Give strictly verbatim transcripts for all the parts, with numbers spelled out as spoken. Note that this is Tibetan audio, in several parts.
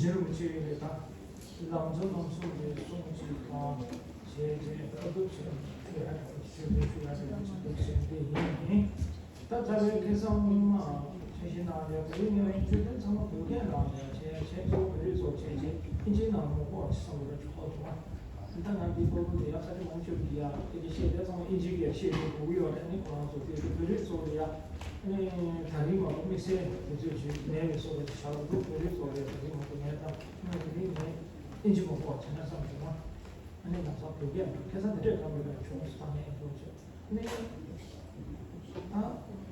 རྗེ་རིན་པོ་ཆེ་ཡིན་པས་ད། ལམ་གཙོ་རྣམ་གསུམ་གྱི་གསུང་ཅིག་དང་བྱས་རྗེས་ཨ་ཏུ་ཆེན་ཆོས་ཧ་ཆོས་ཆོས་ཆོས་ཧ་ཆོས་ཆོས་ཆོས་ཆོས་དེ་ཡིན། ད་ད་རེས་ཁ་སང་སྔོན་མ་ཆེ་ཤི་ནང་ལས་བོད་ཡིག་ནང་ཆོས་དོན་ཚང་མ་བོད་སྐད་ནང་ལས་བྱས་བྱས་ཚོ་བོད་རིགས་ཚོ་བྱས་རྗེས་ཨིན་ཇི་ནང་མོ་ཧོ་ཆི་སང་ར་ཆོག་ཐུབ་པ། ད་ང་འདི་ལྟ་བུ་དེ་ཡག་ས་ཆ་མང་ཆོས་ཀྱི་ཡ་དེ་གི་ཤེས་དེ་ཚང་མ་ཨིན་ཇི་གི་ཤེས་དེ་གོ་གི་ཡོད་རེད། ནི་ཁོ་རང་ཚོ་དེ་བོད་རིགས་ཚོ་དེ་ཡ་ནི་ད་རིང་མ་གཏོགས་དམིགས་བསལ་དེ་ཚོས་ཅིག་མེད་པའི་བཟོ་འདྲ་ཅིག་ཆགས་འདུག་བོད་རིགས་ཚོ་དེ་ད་རིང་མ་གཏོགས་མེད་ད། ང་དེ་རིང་ནས་ཨིན་ཇི་མ་གོ་བ་བྱས་ན་བསམ་བྱུང་ན། ཨ་ནི་ང་ཚོ་བོད་སྐད་ཁ་སང་དེ་འདྲས་གཏམ་རེ་རེ་བྱུང་སོང་ནས་ཨེ་འགྲོ་ཆོག་ནི། ཨ།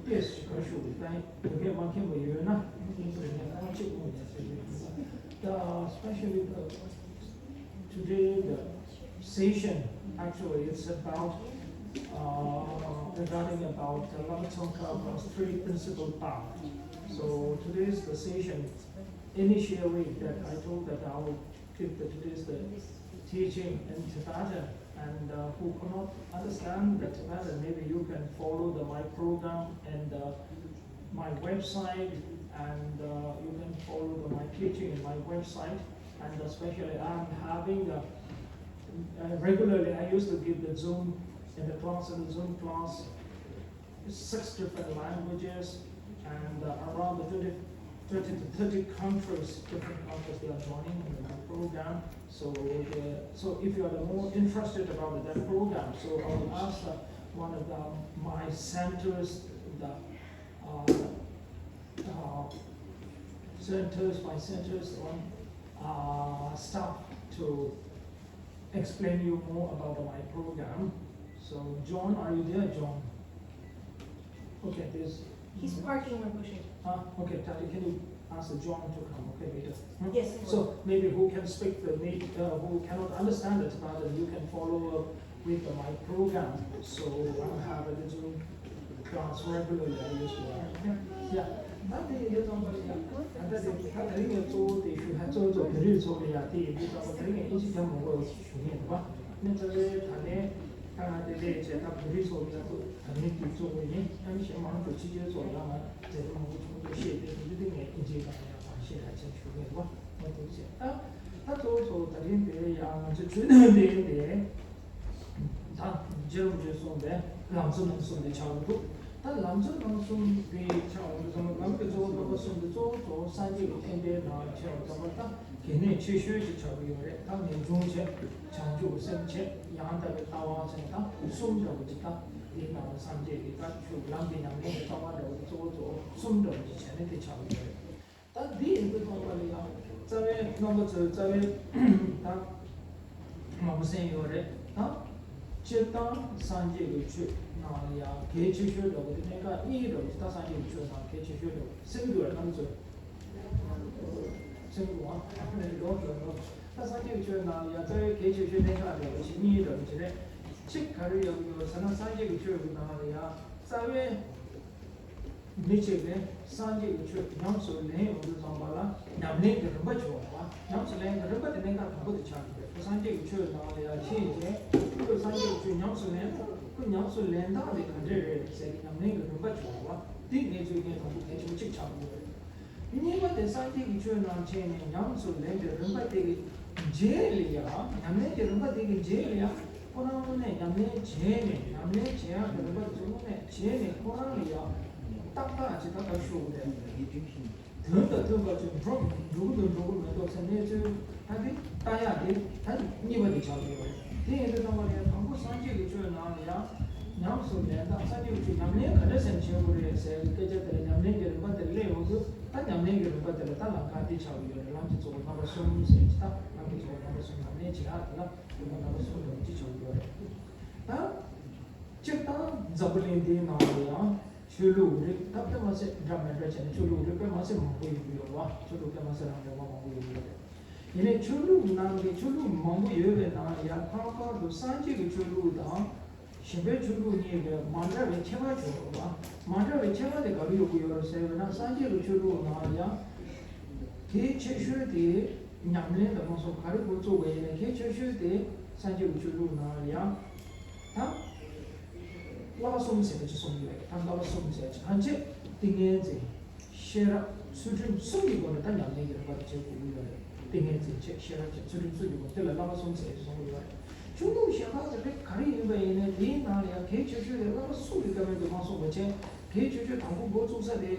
ཡེས་ག་ཞུ་གི་ད་བོད་སྐད་མ་མཁྱེན་པ་ཡོད་ན་ཨིན་ཇི་རེ་ནས་ཨ་གཅིག་མོ་ཡ་ཟེར་གི་འདུག་ད་especially the today the session actually it's about uh, regarding about the Lama Tsongkhapa three principal path. So today's the session initially that I told that I will give the today's the teaching in Tibetan, and uh, who cannot understand the Tibetan, maybe you can follow the my program and uh, my website, and uh, you can follow the, my teaching in my website. And especially, I'm having a, uh, regularly. I used to give the Zoom in the class in the Zoom class six different languages and uh, around the twenty, twenty to thirty countries, different countries they are joining in the program. So, the, so if you are the more interested about that program, so I will ask uh, one of the, my centers, the uh, uh, centers by centers on uh, staff to explain you more about my program. So, John, are you there, John? Okay, there's. He's parking, we're pushing. Ah, okay, Tati, can you ask John to come? Okay, later. Hmm? Yes. So, maybe who can speak the, uh, who cannot understand it, but you can follow up with my program. So, I have a little class regularly I used to have. Yeah. ད་དེ་ཡིན་དུས་ཙམ་པ་ལ་ཡ། ད་ལྟ་དེ་ད་དེ་རིང་ངས་གཙོ་བོ་དེ་ཞུ་ཧ་གཙོ་བོ་གཙོ་བོད་རིགས་ཚོ་ལ་ཡ་དེ་ཡིན་དུས་ཙམ་པ་དེ་རིང་ངས་ཨིན་ཇི་ཐེངས་མང་པོ་ཞུ་ངེས་འདུག་པ། ནི་རྩ་བའི་ད་ནས་ད་ང་དེ་ལས་བྱས་ད་བོད་རིགས་ཚོ་ལ་ཡ་ད་རིང་དེ་གཙོ་བོ་ཡིན། ཨ་ནི་གཞན་མང་དུ་ཕྱི་རྒྱལ་ཚོ་ལ་ཡ་ང་མཛད་མང་པོ་ཆུང་དུ་ཤེས་དེ་དེ་འདི་ངས་ཨིན་ཇི་ལ་ཡ་མང་ཤེས་ཧ་ཅང་ཞུ་ངེས་འདུག་པ། ང་དེ་བྱས་ད་ད་གཙོ་བོ་གཙོ་བོ་ད་རིང་དེ་ཡ་ང་ཚོ་ཆོས་ལྡན་དེ་དེ། ད་རྗེ་རིན་པོ་ཆེས་གསུངས་པའི་ལམ་གཙོ་རྣམ་གསུམ་དེ་ཆགས་འདུག་ད་ལམ་གཙོ་རྣམ་གསུམ་དེ་ཆགས་འོང་དུས་ཙམ་པ་ལམ་གྱི་གཙོ་བོ་རྣམ་པ་གསུམ་དེ་གཙོ་བོ་གཙོ་བོ་སངས་རྒྱས་ཀྱི་བསྟན་པའི་ནང་ཆགས་པ་ཙམ་པ་ད་གལ་གནད་ཆེ་ཤོས་ཅིག་ཆགས་ཀྱི་ཡོད་རེད། ད་ངེས་འབྱུང་བྱས། བྱང་ཆུབ་སེམས་བྱས། ཡང་དག་པའི་ལྟ་བ་བྱས། ད་གསུམ་འདྲ་བོ་ཅིག་ད་དེའི་ནང་ལ་སངས་རྒྱས་ཀྱི་ད་ཆོས་ལམ་གྱི་ཉམས་ལེན་གྱི་རྩ་བ་འདྲ་བོ་དེ་གཙོ་བོ་གཙོ་བོ་གསུམ་འདྲ་བོ་ཅིག་བྱས་ནས་དེ་ཆགས་ཀྱི་ཡོད་རེད། ད་འདི་ཡིན་དུས་ཙམ་པ་ལ་ཡང་རྩ་བའི་རྣམ་པ་ཚོའི་རྩ་བའི་ད་མང་པོ་གསན་ཡོད་རེད་ད། སྤྱིར་བཏང་སངས་རྒྱས་ཀྱི་ཆོས་ནང་ལ་ཡང་གལ་ཆེ་ཤོས་འདྲ་བོ་དེ་གནད་འགག་གཉིས་འདྲ་བོ་ཅིག་ད་སངས་རྒྱས་ཀྱི་ཆོས་ནང་གལ་ཆེ་ཤོས་འདྲ་བོ་གསན་གྱི་ཡོད་རེད་རྣམ་པ་ཚོས། གསན་གྱི་འདུག་ཨ། ནས་ལོག་ལོག་ལོག་ད་སངས་རྒྱས་ཀྱི་ཆོས་ནང་ལ་ཡང་རྩ་བའི་གལ་ཆེ་ཤོས་གནད་འགག་འདྲ་བོ་ཅིག་གཉིས་འདྲ་བོ་ཅིག་རེད། གཅིག་ག་རེ་ཡོད་ཡོད་ཟེར་ན་སངས་རྒྱས་ཀྱི་ཆོས་ཀྱི་ནང་ལ་ཡང་རྩ་བའི་མི་གཅིག་ནས་སངས་རྒྱས་ཀྱི་ཆོས་ཉམས་སུ་ལེན་ཡོང་དུས་ཙམ་པ་ལ་ཉམས་ལེན་གྱི་རིམ་པ་བྱུང་བ། ཉམས་སུ་ལེན་གྱི་རིམ་པ་དེ་གནད་འགག་དང་པོ་དེ་ཆགས་ཀྱི་རེད། ཁོ་སངས་རྒྱས་ཀྱི་ཆོས་ནང་ལ་ཡང་ཕྱིན་རྗེས་ཁོས་སངས་རྒྱས་ཀྱི་ཆོས་ཉམས་སུ་ལེན། ཁོ་ཉམས་སུ་ལེན་སྟངས་དེ་ག་འདྲས་རེད་ཟེར་ཏེ་ཉམས་ལེན་གྱི་རིམ་པ་བྱུང་བ། དེ་ངས་ཚོས་ངས་དང་པོ་གལ་ཆེན་པོ་གཅིག་ཆགས་ཀྱི་ཡོད་རེད། གཉིས་པ་དེ་སངས་རྒྱས་ཀྱི་ཆོས་ནང་ཕྱིན་ནས་ཉམས་སུ་ལེན་པའི་རིམ་པ་དེ་གི་རྗེས་ལ་ཡང་ཉམས་ལེན་གྱི་རིམ་པ་དེ་གི་རྗེས་ལ་ཡང་ཁོ་རང་དངོས་གནས་ཉམས་ལེན་བྱས་ནས་ཉམས་ལེན་བྱེད་ཡག་གི་རིམ་པ་དེ་ཚོ་དངོས་གནས་བྱས་ནས་ཁོ་རང་ལ་ཡང་ཏག་ཏག་ཅིག་ད་ལྟ་ཤོད་དགོས་རེད། དོན་དང་མཐུན་པ་ཅིག་འགྲོ་འགྲོ་གི་འདུག་འགྲོ་གི་མི་འདུག་ཟེར་གནས་ཚུལ་ད་དེ་ལྟ་ཡག་དེ་ད་གཉིས་པ་དེ་ཆགས་ཀྱི་ཡོད་རེད། དེ་ཡིན་དུས་ཙམ་པ་ལ་ཡང་དང་པོ་སངས་རྒྱས་ཀྱི་ཆོས་ནང་ལ་ཡང་ཉམས་སུ་ལེན་སྟངས་སངས་རྒྱས་ཀྱི་ཆོས་ཉམས་ལེན་ག་འདྲ་ཟེར་བྱེད་དགོས་རེད་ཟེར་བའི་སྐད་ཆ་དེ་ལ་ཉམས་ལེན་གྱི་རིམ་པ་དེ་སླེབས་ཡོང་དུས་ད་ཉམས་ལེན་གྱི་རིམ་པ་དེ་ལ་ད་ལམ་ཁ་དེ་ཆགས་ཀྱི་ཡོད་རེད། ལམ་གྱི་གཙོ་བོ་རྣམ་པ་གསུམ་ཟེར་གྱི་ད་ལམ་གྱི་གཙོ་བོ་རྣམ་པ་གསུམ་ཉམས་ལེན་བྱེད་ཡག་དེ་ལ་རིམ་པ་རྣམ་པ་གསུམ་འདྲ་བོ་ཅིག་ཆགས་ཀྱི་ཡོད་རེད། ད་སྤྱིར་བཏང་འཛམ་བུ་གླིང་འདིའི་ནང་ལ་ཡང་ཆོས་ལུགས་རིགས་ད་དཔེ་མ་ཚད་འདྲ་མི་འདྲ་བྱས་ནས་ཆོས་ལུགས་རིགས་དཔེ་མ་ཚད་མང་པོ་ཡོང་གི་ཡོད་རེད་བ། ཆོས་ལུགས་དཔེ་མ་ཚད་རང་རེ་བ་མང་པོ་ཡོང་གི་ཡོད་རེད། ཡིན་ནའི་ཆོས་ལུགས་ནང་གི་ཆོས་ལུགས་མང་པོ་ཡོད་པའི་ནང་ལ་ཡང་ལྷག་པར་དུ་སངས་རྒྱས་ཀྱི་ཆོས་ལུགས་དང་གཞན་པའི་ཆོས་ལུགས་གཉིས་ཀྱི་མ་འདྲ་བའི་ཁྱད་པར་བྱུང་བ། མ་འདྲ་བའི་ཁྱད་པར་དེ་ག་རེ་ཡོད་ཀྱི་ཡོད་རེད་ཟེར་བ་ན་སངས་རྒྱས་ཀྱི་ཆོས་ལུགས་ནང་ལ་ཡང་གལ་ཆེ་ཤོས་དེ་ཉམས་ལེན་དང་མ་སོགས་ག་རེ་འགོ་བཙུགས་པ་ཡིན་ན་གལ་ཆེ་ཤོས་དེ་སངས་རྒྱས་ཀྱི་ཆོས་ལུགས་ནང་ལ་ཡང་ད་བསླབ་པ་གསུམ་ཟེར་བ་ཅིག་གསུངས་ཡོད་རེད། ད་བསླབ་པ་གསུམ་ཟེར་བ་ཅིག་ཐམས་ཅད་ཏིང་ངེ་འཛིན། ཤེས་རབ། ཚུལ་ཁྲིམས་གསུམ་གྱི་སྒོ་ནས་ད་ཉམས་ལེན་གྱི་རིམ་པ་དེ་བྱེད་དགོས་ཀྱི་ཡོད་རེད། ཏིང་ངེ་འཛིན་བྱས། ཤེས་རབ་བྱས། ཚུལ་ཁྲིམས་སྲུང་དགོས་པ་དེ་ལ་བསླབ་པ་གསུམ་ཟེར་གསུངས་ཡོད་རེད། ཆོས་ལུགས་གཞན་དག་དེ་འདྲ་ག་རེ་ཡིན་པ་ཡིན་ནའི་དེའི་ནང་ལ་ཡང་གལ་ཆེ་ཤོས་དེ་བསླབ་པ་གསུམ་གྱི་བཀའ་མོལ་དུ་མ་གསུངས་པ་བྱས། གལ་ཆེ་ཤོས་དང་པོ་འགོ་བཙུགས་ས་དེ་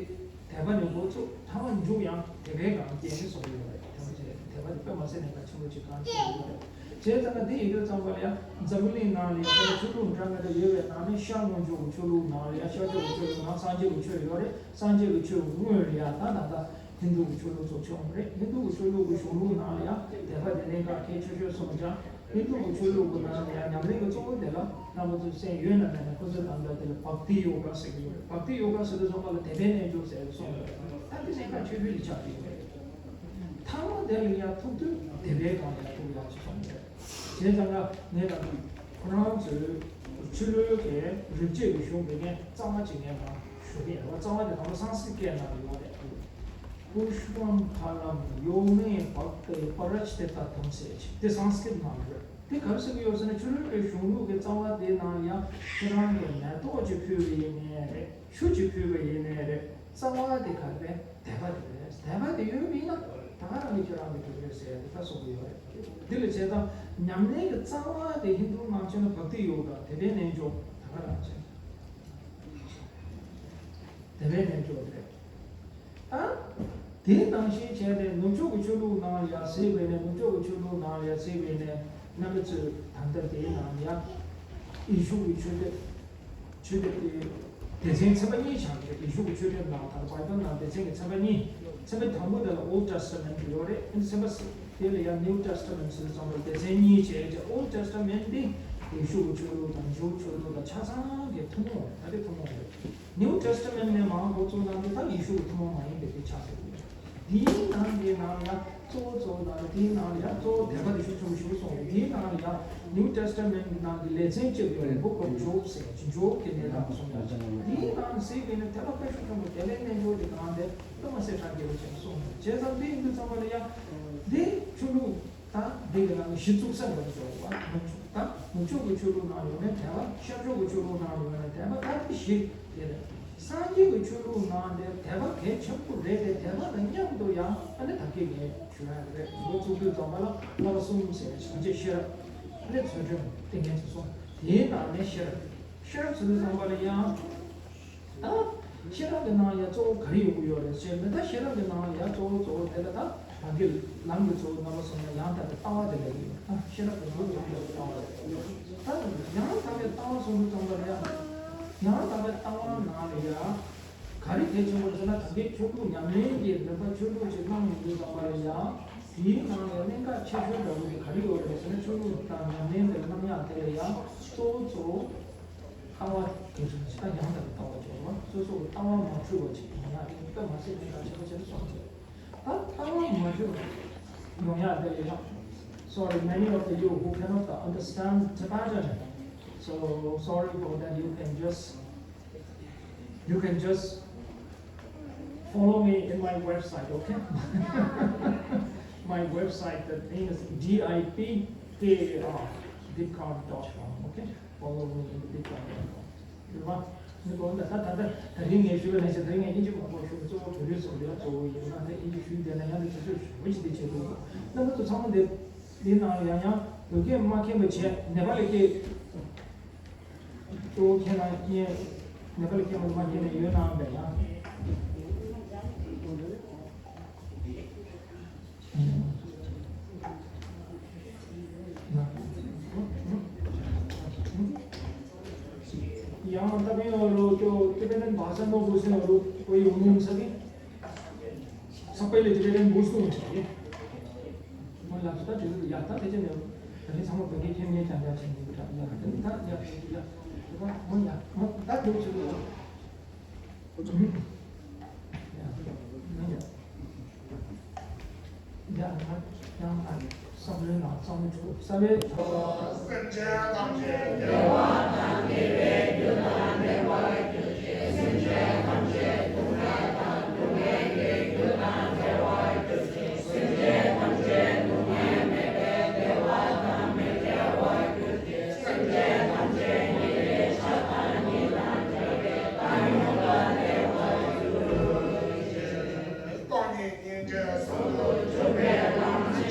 དད་པ་ནས་འགོ་བཙུགས། ཐ་མ་མཇུག་ཡང་དད་པའི་སྒང་སྐྱེལ་ནས་གསུངས་ཡོད་རེད། དེ་མ་བྱས་དད་པ་དེ་དཔེ་མ་སྲིད་གནད་འགག་ཆེན་པོ་ཅིག་གང་ཆེ་ཡོད་རེད། བྱས་ཙང་ན་དེ་ཡིན་དུས་ཙམ་པ་ལ་ཡང་འཛམ་བུ་གླིང་ནང་ལ་ཡང་ཆོས་ལུགས་འདྲ་མི་འདྲ་ཡོད་པའི་ནང་ནས་ཤར་ངོས་ཕྱོགས་ཀྱི་ཆོས་ལུགས་ནང་ལ་ཡང་ཤར་ཕྱོགས་ཀྱི་ཆོས་ལུགས་ནང་སངས་རྒྱས་ཀྱི་ཆོས་ཡོད་རེད། སངས་རྒྱས་ཀྱི་ཆོས་ཀྱི་སྔོན་ལ་ཡང་ད་ད་ལྟ་ཧིན་དུ་གི་ཆོས་ལུགས་ཚོ་བྱུང་བ་རེད། ཧིན་དུ་གི་ཆོས་ལུགས་ཀྱི་གཞུང་ལུགས་ནང་ལ་ཡང་དད་པ་དེ་གནད་འགག་གལ་ཆེ་ཤོས་སོང་ཙང་། ཧིན་དུ་གི་ཆོས་ལུགས་ཀྱི་ནང་ལ་ཡང་ཉམས་ལེན་གྱི་གཙོ་བོ་དེ་ལ་རྣམ་པ་ཚོས་གསན་ཡོད་ན་མེད་ན། ཁོ་ཚོས་ད་ལྟ་དེ་ལ་བྷག་ཏི་ཡོ་ག་ཟེར་གྱི་ཡོད་རེད། བྷག་ཏི་ཡོ་ག་ཟེར་དུས་ཙམ་པ་ལ་དད་པའི་རྣལ་འབྱོར་ཟེར་གསུངས་ཡོད་རེད། ད་དེ་གནད་འགག་ཆེ་ཤོས་དེ་ཆགས་ཀྱི་ཡོད་རེད། ཐ་མ་དེ་ལ་ཡང་ཐུག་དུས་དད་པའི་སྒང་ལ་ཡང་ཐུག་ཡག་ཅིག་སོང་རེད། བྱས་ཙང་ང་ངས་ད་ཁོ་རང་ཚོའི་ཆོས་ལུགས་ཀྱི་རིག་བྱེད་ཀྱི་གཞུང་དེ་ངས་རྩ་བ་ཅིག་ངས་ང་ཞུ་གི་ཡིན། རྩ་བ་དེ་དང་པོ་སཾ་སྐྲྀཏ་སྐད་ནང་ལ་ཡོད་རེད། པུཤ་པཾ་ཕ་ལཾ་ཡོ་མེ་བྷག་ཏེ་པྲ་ཇ་ཏེ་ཏ་ཐམ་ཟེར་ཅིག་དེ་སཾ་སྐྲྀཏ་ནང་ལ་ཡོད་རེད། དེ་ག་རེ་ཟེར་གྱི་ཡོད་ཟེར་ན། ཆོས་ལུགས་ཀྱི་གཞུང་ལུགས་ཀྱི་རྩ་བ་དེ་ནང་ཡང་ཁྱེད་རང་གིས་མེ་ཏོག་ཅིག་ཕུལ་བ་ཡིན་ནའི་རེད། ཆུ་ཅིག་ཕུལ་བ་ཡིན་ནའི་རེད། རྩ་བ་དེ་ག་རེ་རེད། དད་པ་དེ་རེད། དད་པ་དེ་ཡོད་པ་ཡིན་ན་ད་ག་རང་གིས་ཁྱེད་རང་གི་འགྲུབ་རེད་ཟེར་ཡ་དེ་ད་གསུང་གི་ཡོད་རེད། འདི་ལ་བྱས་ཙང་ཉམས་ལེན་གྱི་རྩ་བ་དེ་ཧིན་དུ་ནང་བྱས་ན་བྷག་ཏི་ཡོ་ག་དད་པའི་རྣལ་འབྱོར། ད་ག་རང་བྱས་དད་པའི་རྣལ་འབྱོར་དེ་རེད། ཨ། དེ་ནང་བཞིན་བྱས་ཏེ་ནུབ་ཕྱོགས་ཀྱི་ཆོས་ལུགས་ནང་ལ་ཡ་གཟིགས་པ་ཡིན་ན། ནུབ་ཕྱོགས་ཀྱི་ཆོས་ལུགས་ནང་ལ་ཡ་གཟིགས་པ་ཡིན་ན། རྣམ་པ་ཚོས་ད་ལྟ་དེའི་ནང་ལ་ཡ་ཡེ་ཤུ་གི་ཆོས་དེབ། ཆོས་དེབ་དེ་སྡེ་ཚན་ཚན་པ་གཉིས་ཆགས་ཀྱི་རེད། ཡེ་ཤུ་གི་ཆོས་དེབ་ནང་ད་ལྟ་བྷའི་བལ་ནང་སྡེ་ཚན་གྱི་ཚན་པ་གཉིས། ཚན་པ་དང་པོ་དེ་ལ་Old Testament ཡོད་རེད། ཨ་ནི་ཚན་པ་དེ་ལ་ཡང་New Testament ཟེར་ཙམ་པ་སྡེ་ཚན་གཉིས་བྱས་ཀྱི། Old Testament དེ་ཡེ་ཤུ་གི་ཆོས་ལུགས་དང་ཇུའུ་ཆོས་ལུགས་དང་ཆ་ཚང་གི་ཐུན་མོང་རེད། ད་དེ་ཐུན་མོང་རེད། New Testament ནས་མར་འགོ་བཙུགས་གནང་དུས་ད་ཡེ་ཤུ་གི་ཐུན་མོང་མ་ཡིན་པའི་དེ་ཆགས་ཟེར་གྱི་ཡོད། དེའི་ནང་གི་ནང་ལ་གཙོ་བོ་གཙོ་བོ་ནང་ལ་དེའི་ནང་ལ་ཡང་གཙོ་བོ་དད་པ་དེ་ཤུགས་ཆེན་པོ་ཞིག་གསུངས་ཡོད། དེའི་ནང་ལ་ཡང་New Testament གི་ནང་གི་ལེ་ཚན་གཅིག་ཡོད་རེད། Book of Job ཟེར་ཅིག Job གི་གནས་སྟངས་གསུངས་ཡོད། དེའི་ནང་ལ་གཟིགས་པ་ཡིན་ན་དད་པ་དཔེ་ཤུགས་ཆེན་པོ། དད་པའི་རྣལ་འབྱོར་དེ་གང་དེ་དཔེ་མ་སྲིད་གྲགས་ཆེ་བ་ཞིག་གསུངས་ཡོད། བྱས་ཙང་དེ་ཡིན་དུས་ཙམ་པ་ལ་ཡང་དེ་ཆོས་ལུགས་ད་འདི་གི་ནང་གི་གཞི་བཙུགས་ས་འདྲ་བོ་ཅིག་ཡོད་པ། ནུབ་ཕྱོགས་ད་ནུབ་ཕྱོགས་ཀྱི་ཆོས་ལུགས་ནང་ཡོད་ནའི་དད་པ། ཤར་ཕྱོགས་ཀྱི་ཆོས་ལུགས་ནང་ཡོད་ནའི་དད་པ། ད་དེ་གཞི་དེ་རེད། སངས་རྒྱས་ཀྱི་ཆོས་ལུགས་ནང་དེ་དད་པ་གལ་ཆེན་པོ་རེད་དེ། དད་པ་དང་མཉམ་དུ་ཡང་ཨ་ནི་ད་གིན་ངས་ཞུ་ཡ་རེད། འགོ་བཙུགས་དུས་ཙམ་པ་ལ་བསླབ་པ་གསུམ་ཟེར་བྱང་ཆེ་ཤེས་རབ། ཨ་ནི་ཚུལ་ཁྲིམས་ཏིང་ངེ་འཛིན་གསུམ། དེའི་ནང་ནས་ཤེས་རབ། ཤེས་རབ་ཟེར་དུས་ཙམ་པ་ལ་ཡང་ད་ཤེས་རབ་ཀྱི་ནང་ཡང་གཙོ་བོ་ག་རེ་ཡོང་གི་ཡོད་རེད་ཟེར་ན། ད་ཤེས་རབ་ཀྱི་ནང་ཡང་གཙོ་བོ་གཙོ་བོ་དེ་ལ་ད་རང་གི་ལམ་གྱི་གཙོ་བོ་རྣམ་པ་གསུམ་ལ་ཡང་དག་པའི་ལྟ་བ་དེ་ལ་ཡོད། ད་ཤེས་རབ་ཀྱི་ནང་ཡང་དག་པའི་ལྟ་བ་རེད། ད་ཡང་དག་པའི་ལྟ་བ་གསུང་དུས་ཙམ་པ་ལ་ཡང་། ཡང་དག་པའི་ལྟ་བ་ནང་ལ་ཡང་ག་རེ་གལ་ཆེན་པོ་རེད་ཟེར་ན། ད་གིན་ཆོས་ལུགས་ཉམས་ལེན་གྱི་རིམ་པ་ཆོས་ལུགས་ཅིག་གནང་ཡོང་དུས་ཙམ་པ་ལ་ཡང་དེའི་ནང་ལ་གནད་འགག་ཆེ་ཤོས་འདྲ་བོ་དེ་ག་རེ་ཡོད་རེད་ཟེར་ན། ཆོས་ལུགས་དང་ཉམས་ལེན་དེ་གནང་ཡག་དེ་ལ་ཡང་གཙོ་བོ་གཙོ་བོ་ལྟ་བ་དེ་རེད། ད་ཡང་དག་པའི་ལྟ་བ་ཅིག་ཡོད་པ། སོ་སོ་གི་ལྟ་བ་མ་འཁྲུལ་བ་ཅིག་ཡོང་ཡག་དེ་དཔེ་མ་སྲིད་གནད་འགག་ཆེན་པོ་ཆེ་རུ་སོང་ཆེ། ད་ལྟ་བ་མ་འཁྲུལ་ཡོང་ཡག་དེ་ལ་ཡང་། Sorry, many of the you who cannot understand Tibetan, so sorry for that. You can just, you can just follow me in my website, okay? My website, the name is D I P K A R, dipkar dot com, okay? Follow me in the dipkar dot com. རེད་བ། འདི་གོ་ད་ད་ད་ད་རིང་ངས་ཞུས་པ་ནང་བཞིན། ད་རིང་ངས་དབྱིན་ཇི་མང་པོ་ཞུ། གཙོ་བོ་བོད་རིགས་ཚོ་ལ་གཙོ་བོ་ཡིན་ན། ད་དབྱིན་ཇི་ཞུས་བསྡད་ན་ཡང་དེ་ཚོ་ཚོས་ཞུ་བ་ཅིག་དེ་བྱེད་དགོས། རྣམ་པ་ཚོ་ཚང་མ་འདི་འདི་ནང་ཡང་ཡང་བོད་སྐད་མ་མཁྱེན་པ་བྱས། ནེ་པ་ལི་སྐད། གཙོ་བོ་མཁྱེན་ན་མཁྱེན། ནེ་པ་ལི་སྐད་མ་མཁྱེན་ན་ཡོད་ནའང་བས་ཡང་། ཡང་ད་ཕན་ཡོད་རུ་ཅོ་ཏི་པེ་ཏན་བྷ་ཤ་ནོ་བུ་སེ་ཡོད་རུ་ཨོ་ཡོང་ནུམ་ས་གི། ས་པའི་ལས་ཏི་པེ་ཏན་བུ་སུ་ཡོང་ས་གི། མོ་ལ་སུ་ད་ཅི་རུ་ཡ་ད་དེ་ཅི་ནས་ད་ནི་ཚང་མ་བོད་སྐད་མཁྱེན་མཁན་རྐྱང་རྐྱང་ཆེན་པོ་འདུག་ད་ཡ་ད་ནི་ད་ཡ་ཡ་མོ་ཡ་མོ་ད་དུ་ཅི་རུ་ཡ། ཡ་ཡ། ཡ། ཡང་ཡང་བསམ་བློའི་ནང་བསམ་བློ་བཅུག་བསམ་བློའི། སེམས་ཅན་ཐམས་ཅད་བདེ་བ་དང་ཉེ་བའི་རྒྱུ་དང་འབྲེལ་བར་གྱུར་ཅིག་སེམས་ཅན་ཐམས་ཅད་སྡུག་བསྔལ་དང་སྡུག་བསྔལ་གྱི་རྒྱུ་དང་བྲལ་བར་གྱུར་ཅིག་སེམས་ཅན་ཐམས་ཅད་སྡུག་བསྔལ་མེད་པའི་བདེ་བ་དང་མི་འབྲལ་བར་གྱུར་ཅིག་སེམས་ཅན་ཐམས་ཅད་ཉེ་བའི་ཆགས་སྡང་གཉིས་དང་བྲལ་བའི་བཏང་སྙོམས་ལ་གནས་པར་གྱུར་ཅིག་སྟོང་ཉིད་སྙིང་རྗེ་ཟུང་དུ་འཇུག་པའི་ལམ་གྱི་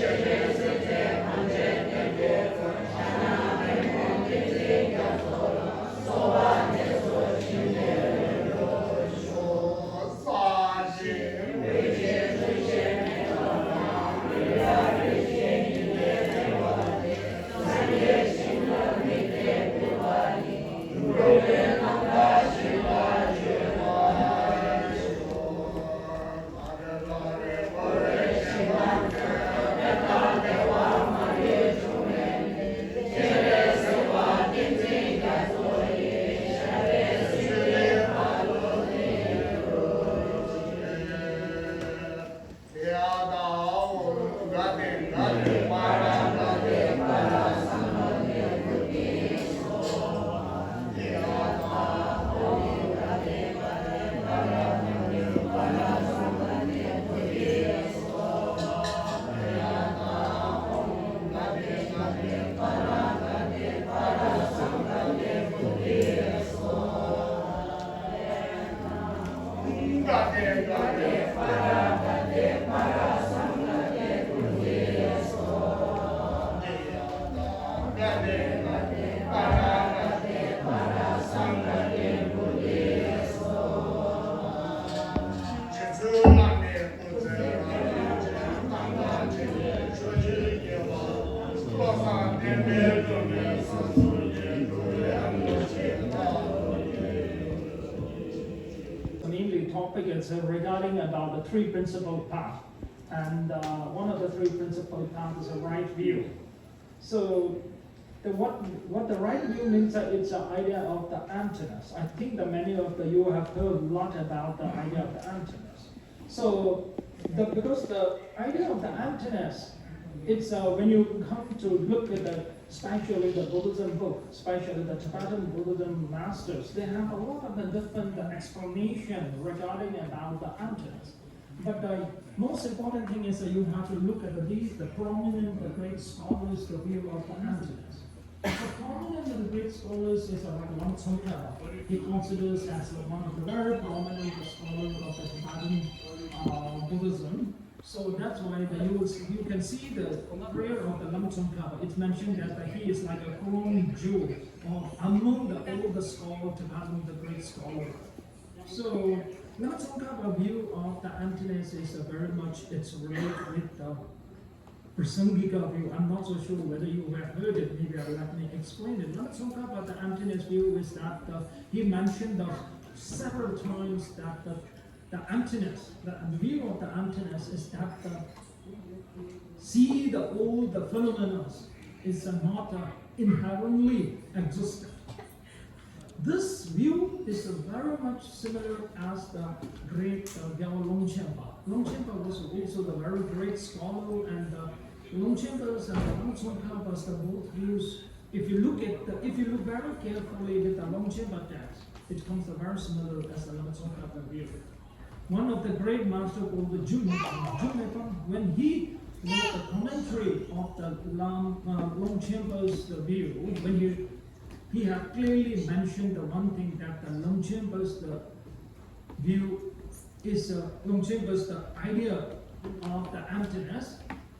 So regarding about the three principal path, and uh, one of the three principal path is a right view. So the, what what the right view means that it's the idea of the emptiness. I think that many of the, you have heard a lot about the idea of the emptiness. So the, because the idea of the emptiness, it's uh, when you come to look at the, especially the Buddhism book, especially the Tibetan Buddhism masters, they have a lot of the different uh, explanation regarding about the emptiness. But the most important thing is that you have to look at these, the prominent, the great scholars, the view of the emptiness. The prominent and the great scholars is uh, like Lama Tsongkhapa. He considers as one of the very prominent scholars of the Tibetan uh, Buddhism. So that's why the, you, you can see the prayer of the Lama Tsongkhapa. It's mentioned that uh, he is like a crown jewel uh, among the, all the scholars, Tibetan, the great scholar. So Lama Tsongkhapa view of the emptiness is uh, very much, it's related with the Prasangika view. I'm not so sure whether you have heard it. Maybe I'll let me explain it. Lama Tsongkhapa, the emptiness view is that uh, he mentioned uh, several times that the, the emptiness, the view of the emptiness is that the see the all the phenomena is uh, not uh, inherently existent. This view is very much similar as the great uh, Gyalwang Longchenpa. Longchenpa was also the very great scholar, and uh, Longchenpa's and the Lama Tsongkhapa's the both views. If you look at the, if you look very carefully with the Longchenpa text, it comes very similar as the Lama Tsongkhapa view. One of the great master called the Jung Mepang. Jung Mepang, when he wrote the commentary of the Lam, uh, Longchenpa's the view, when he he have clearly mentioned the one thing that the Longchenpa's the view is uh, Longchenpa's the idea of the emptiness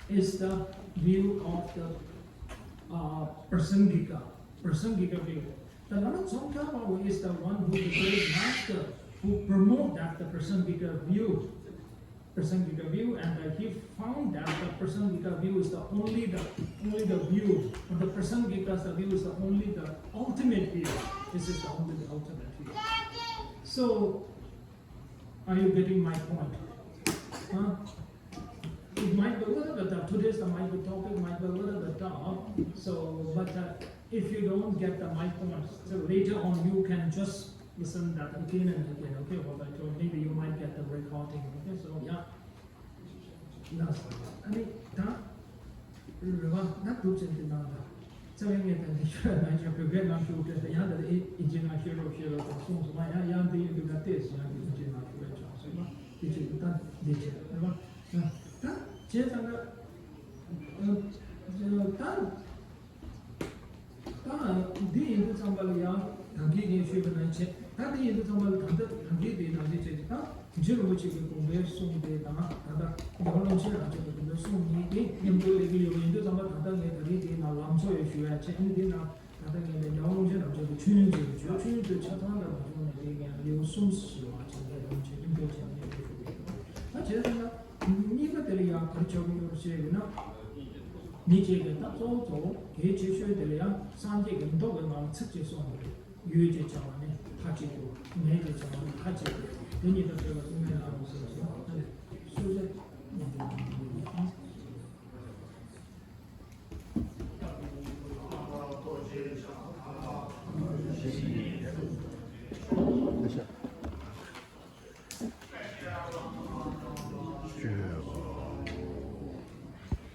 is the view of the uh, Prasangika, Prasangika view. The Lama Tsongkhapa is the one who is the great master who promote that the Prasangika view. Prasangika view, and uh, he found that the Prasangika view is the only the only the view, or the Prasangika's the view is the only the ultimate view. This is the only the ultimate view. So, are you getting my point? Huh? It might be a little bit tough. Today's the might be topic might be a little bit tough. So, but uh, if you don't get the my point, so later on you can just listen that again and again. Okay, what I told. Maybe you might get the recording. Okay, so yeah. ལགས་སོ། ཨ་ནི་ད་རེ་བ་ད་སྒྲུབ་ཅན་དེ་ནང་ལ་རྩ་བའི་ངས་ད་འདི་ཤོད་ན་ཅང་བོད་སྐད་ནང་ཞུ་སྤྲད་ད་ཡང་ད་ཨི་ཨིན་ཇི་ནང་ཤོད་རོགས་ཤོད་རོགས་ད་གསུངས་སོང་ང་ཡང་ཡང་འདི་ཡིན་དུས་ད་ལྟས་སུ་ཡང་འདི་ཨིན་ཇི་ནང་ཞུ་བས་ཆོག་སོང་ང་འདི་ཅིག་ད་འདི་བྱས་རེ་བ་ད་བྱས་ཙང་ད་ད། ད་འདི་ཡིན་དུས་ཙམ་པ་ལ་ཡང་ད་གིན་ངས་ཤོད་པ་ནང་བྱས། ད་འདི་ཡིན་དུས་ཙམ་པ་ལ་ད་ལྟ་ད་གིན་དེའི་ནང་བཞིན་བྱས་ཏེ་ད་རྗེ་རིན་པོ་ཆེ་གི་དགོངས་པའི་གསུང་དེ་དང་ད་ལྟ་རྒྱལ་བ་རིན་པོ་ཆེ་རང་ཅག་གི་དགོངས་པའི་གསུང་གཉིས་དེ་མཉམ་དུ་སླེབས་ཀྱི་ཡོད་པ་ཡིན་དུས་ཙམ་པ་ད་ལྟ་ངས་ད་རིང་དེའི་ནང་ལམ་གཙོ་ཡང་ཞུ་ཡ་བྱས། ཨ་ནི་དེའི་ནང་ད་ལྟ་ངས་ནས་རྒྱལ་བ་རིན་པོ་ཆེ་རང་ཅག་གི་ཆོས་ཡོན་ཚོའི་ཆོས་ཆོས་ཡོན་ཚོའི་ཆ་ཚང་ལ་མ་བྱུང་ནས་དེ་ངས་ལེའུ་གསུམ་ཞུ་བ་བྱས་ཏེ་རིན་པོ་ཆེ་ཨིན་སྐད་བྱས་ནས་ལེའུ་ཞུ་གི་ཡོད། ད་བྱས་ཙང་ན། གཉིས་པ་དེ་ལ་ཡང་ག་རེ་བྱ་དགོས་ཡོད་ཞེས་ཡོད་ན། མི་གཅིག་གིས་ད་གཙོ་བོ་གཙོ་བོ་གལ་ཆེ་ཤོས་དེ་ལ་ཡང་སངས་རྒྱས་ཀྱི་མདོ་གི་ནང་ཚིག་གཅིག་གསུངས་པ་རེད། ཡོད་ཅེས་བྱ་བ་ནི་མཐའ་གཅིག་ཏུ། མེད་ཅེས་བྱ་བ་ནི་མཐའ་གཅིག་ཏུ། དེ་ཉིད་དང་བྲལ་བ་ཙམ་ཡང་ཡང་རུང་ཟེར་བ་ཞིག་ཨ་ནི་སུ་ཟེར།